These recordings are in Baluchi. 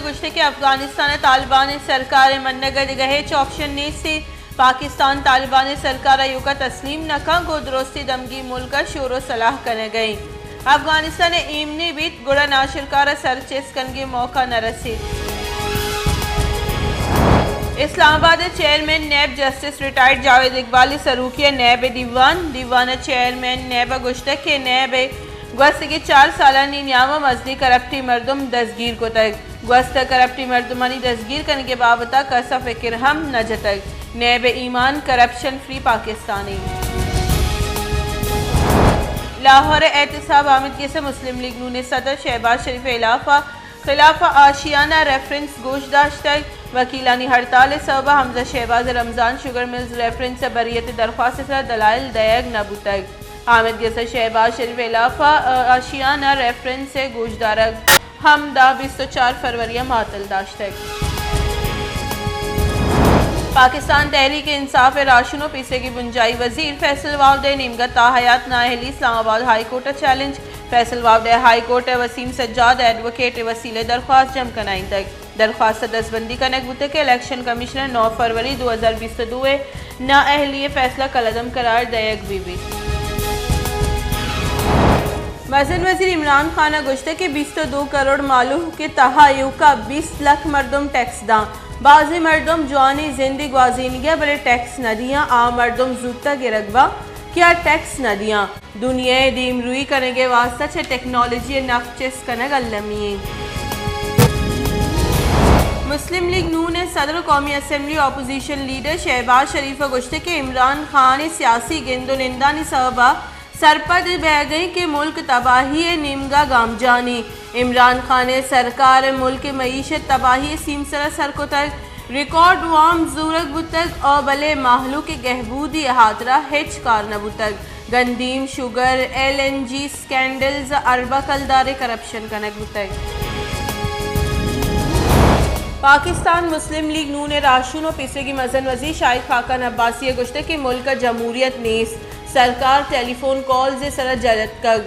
گوشتگ کہ افغانستان ء طالبان ء سرکار ء منگ ء دگہ ہچ آپشن نیست ء پاکستان طالبان ء سرکار ء ایوک ء تسلیم نہ کنت، گوں درستیں دمگی ملک ء شور ء صلاح کنگ ء انت۔ افغانستان ء ایمنی بیت گڑا ناشرکار ء سر چست کنگ ء موقع نہ رسیت۔ اسلام آباد ء chairman NAB justice retired Javed Iqbal ء سروکی ء نیب ء دیوان، دیوان ء چیئرمین نیب ء گوشتگ کہ نیب ء گوستگیں چار سالانی نیام ء مزنیں کرپٹیں مردم دزگیر کتگ۔ گوستگ کرپٹیں مردمانی دزگیر کنگ ء بابت ء کس ء فکر ہم نہ جتگ۔ نیب ء ایمان کرپشن فری پاکستان انت۔ لاہور ء احتساب آمید گس ء مسلم لیگ نون ء صدر شہباز شریف ء خلاف ء خلاف ء آشیانہ ریفرنس گوش داشتگ۔ وکیلانی ہڑتال ء سبب ء حمزہ شہباز ء رمضان شوگر ملز ریفرنس ء بریت ء درخواست ء سرا دلائل دئیگ نہ بوتگ۔ آمید گس ء شہباز شریف ء خلاف ء آشیانہ ریفرنس ء گوشدارگ ہم داں بیست ء چار فروری ء معطل داشتگ۔ پاکستان تحریک انصاف ء راہشون ء پیسریگیں بنجاہی وزیر فیصل واوڈ ء نیمگ ء تاحیات نااہلی اسلام آباد ہائی کورٹ ء چیلنج۔ فیصل واوڈ ء ہائی کورٹ ء وسیم سجاد ء ایڈووکیٹ ء وسیلہ ء درخواست جم کنائینتگ۔ درخواست ء دستبندی کنگ بوتگ کہ الیکشن کمیشنر نو فروری دو ہزار بیست ء دو ء نااہلی ء فیصلہ کالعدم قرار دئیگ بہ بیت۔ مزن وزیر عمران خان ء گوشتگ کہ بیست ء دو کروڑ مہلوک ء تہا ایوکا بیست لکھ مردم ٹیکس داں۔ بازیں مردم جوانیں زندے گوازینگ ء بلے ٹیکس نہ دیاں، آ مردم زوتہ گرگ باں کہ آ ٹیکس نہ دیاں۔ دنیا ء دیمروئی کنگ ء واستہ چہ ٹیکنالوجی ء نپ چست کنگ المی انت۔ مسلم لیگ نون ء صدر ء قومی اسمبلی ء اپوزیشن لیڈر شہباز شریف ء گوشتگ کہ عمران خان ء سیاسی گند ء نندانی سبب ء سرپد بئیگ ء انت کہ ملک تباہی ء نیمگ ء گامجانی۔ عمران خان ء سرکار ء ملک ء معیشت تباہی ء سیمسر ء سر کتگ، ریکارڈ وام زورگ بوتگ ء بلے مہلوک ء گہبودی ء ہاترا ہچ کار نہ بوتگ۔ گندیم، sugar, L N G scandals ء ارباں کلدار ء کرپشن کنگ بوتگ۔ پاکستان مسلم لیگ نون ء راہشون ء پیسریگیں مزن وزیر شاہد خاقان عباسی ء گوشتگ کہ ملک ء جمہوریت نیست، سرکار ٹیلی فون کالز ء سرا جل اتکگ۔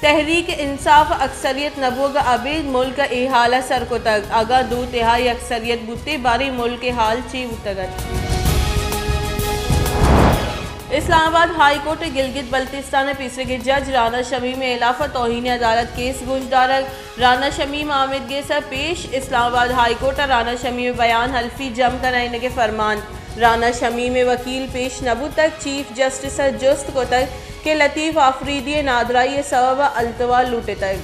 تحریک انصاف ء اکثریت نہ بوگ ء ابید ملک ء اے حال ء سر کتگ، اگاں دو تہائی اکثریت بوتیں باریں ملک ء حال چے بوتگ ات؟ اسلام آباد ہائی کورٹ ء گلگت بلتستان ء پیسریگیں جج رانا شمیم ء ہلاف ء توہین عدالت کیس گوشدارگ۔ رانا شمیم آمید گس ء پیش۔ اسلام آباد ہائی کورٹ ء رانا شمیم ء بیان حلفی جم کنائینگ ء فرمان۔ رانا شمیم ء وکیل پیش نہ بوتگ، چیف جسٹس ء جست کتگ کہ لطیف آفریدی ء نادراہی ء سبب ء التوا لوٹتگ۔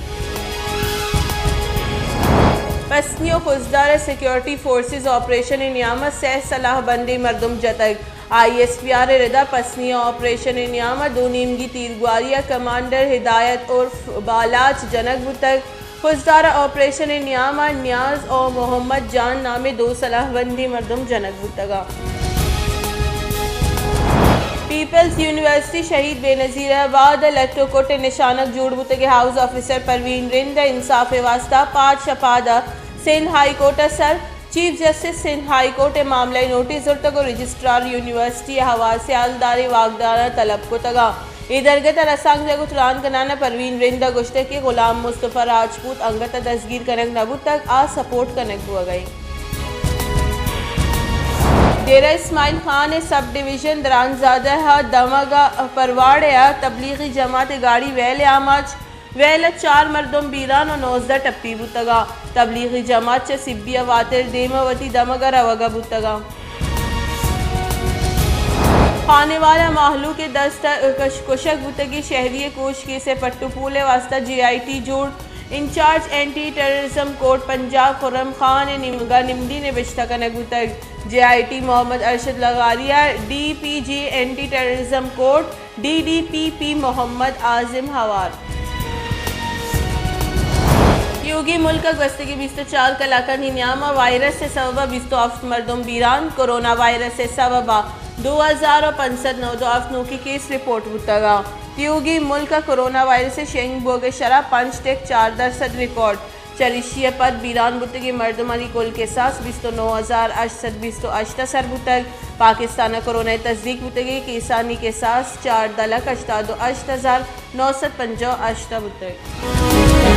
پسنی ء خضدار ء سیکورٹی فورسز آپریشن ء نیام ء سئے سلاہ بندیں مردم جتگ۔ آئی ایس پی آر ء ردا پسنی ء آپریشن ء نیام ء دو نیمگی تیرگواری ء کمانڈر ہدایت عرف بالاچ جنگ بوتگ۔ خضدار ء آپریشن ء نیام ء نیاز ء محمد جان نامیں دو سلاہ بندیں مردم جنگ بوتگ انت۔ پیپلز یونیورسٹی شہید بے نظیر ء واد ء لٹ ء کٹ ء نشانگ جوڑ بوتگیں ہاؤس آفیسر پروین رند ء انصاف ء واستہ پاد شہ پاد ء سندھ ہائی کورٹ ء سر۔ Chief justice Sindh high court ء معاملہ ء نوٹس زرتگ ء رجسٹرار یونیورسٹی ء ہوار سیالداریں واکدار ء طلب کتگ ء اے درگت ء رسانکدگ ء تران کنان ء پروین رند ء گوشتگ کہ غلام مصطفی راجپوت انگت ء دزگیر کنگ نہ بوتگ، آ سپورٹ کنگ بوگ ء انت۔ ڈیرہ اسماعیل خان ء سب ڈویژن درانزادہ ء دمگ ء پرواڑے ء تبلیغی جماعت ء گاڑی ویل ء آماچ، ویل ء چار مردم بیران ء نوزدہ ٹپی بوتگ ء تبلیغی جماعت چہ سبی ء واتر دیم ء وتی دمگ ء روگ ء بوتگ ء خانوال ء مہلوک ء دست ء کش-، کشگ بوتگیں شہری ء کوش کیس ء پٹ ء پول ء واستہ جے آئی ٹی جوڑ، incharge anti terrorism court Punjab Khurram Khan ء نیمگ ء نمدی نبشتہ کنگ بوتگ۔ J I T Muhammad Arshad لغاری ء D P G anti terrorism court, D D P P Muhammad Azim ہوار۔ تیوگیں ملک ء گوستگیں بیست ء چار کلاکانی نیام ء وائرس ء سبب ء بیست ء ہفت مردم بیران، کورونا وائرس ء سبب ء دو ہزار ء پنچ سد نود ء ہفت نوکیں کیس رپورٹ بوتگ ء تیوگیں ملک ء کورونا وائرس ء شنگ بوگ ء شرح پنچ ٹک چار درسد ریکارڈ۔ چریشی ء پد بیران بوتگیں مردمانی کل کساس بیست ء نو ہزار ہشت سد بیست ء ہشت ء سر بوتگ۔ پاکستان ء کورونا ء تصدیق بوتگیں کیسانی کساس چاردہ لکھ ہشتاد ء ہشت ہزار نو سد پنجاہ ء ہشت ء بوتگ۔